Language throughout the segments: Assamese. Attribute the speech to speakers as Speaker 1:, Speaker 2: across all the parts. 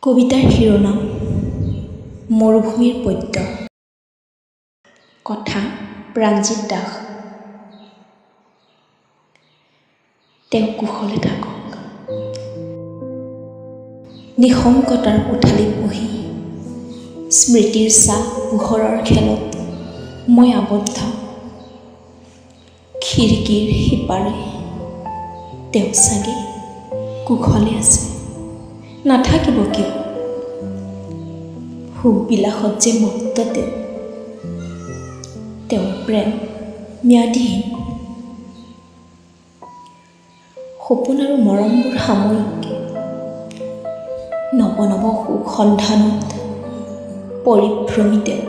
Speaker 1: কবিতাৰ শিৰোনাম মৰুভূমিৰ পদ্য। কথা প্ৰাণজিৎ দাস। তেওঁ কুশলে থাকক। নিঃসংগতাৰ কোঠালিত বহি স্মৃতিৰ ছাঁ পোহৰৰ খেলত মই আবদ্ধ। খিৰিকীৰ সিপাৰে তেওঁ চাগে কুশলে আছে, নাথাকিব কিয়? সুখ বিলাসত যে মত্ত তেওঁ, তেওঁৰ প্ৰেম ম্যাদীহীন। সপোন আৰু মৰমবোৰ সাময়িক। নৱ নৱ সুখ সন্ধানত পৰিভ্ৰমী তেওঁ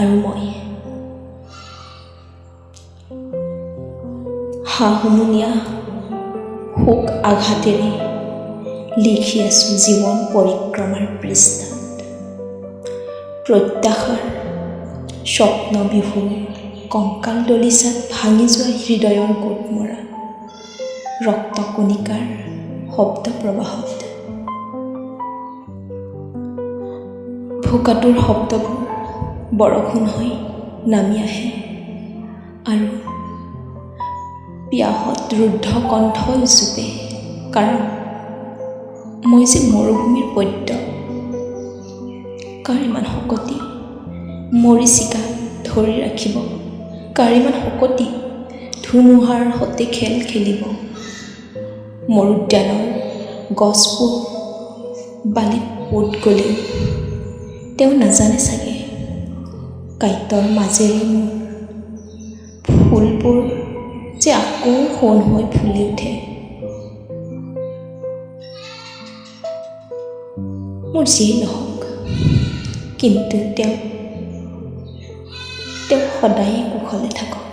Speaker 1: আৰু মই। হাঁহ-হুমুনিয়াহ শোক আঘাতেৰে লিখি আছোঁ জীৱন পৰিক্ৰমাৰ পৃষ্ঠাত। প্ৰত্যাশাৰ স্বপ্ন বিভোৰ কংকাল দলিচাত ভাঙি যোৱা হৃদয়ৰ গোটমৰা ৰক্তকণিকাৰ শব্দ প্ৰবাহত। ভোকাতুৰ শব্দবোৰ বৰষুণ হৈ নামি আহে আৰু পিয়াহত ৰুদ্ধ কণ্ঠই উচুপে, কাৰণ মই যে মৰুভূমিৰ পদ্য। কাৰ ইমান শকতি মৰীচিকা ধৰি ৰাখিব? কাৰ ইমান শকতি ধুমুহাৰ সতে খেল খেলিব? মৰুদ্যানৰ গছবোৰ বালিত পোত গ'লেও তেওঁ নাজানে চাগে, কাঁইটৰ মাজেৰে মোৰ ফুলবোৰ যে আকৌ সোণ হৈ ফুলি উঠে। মোৰ যিয়েই নহওক, কিন্তু তেওঁ সদায়ে কুশলে থাকক।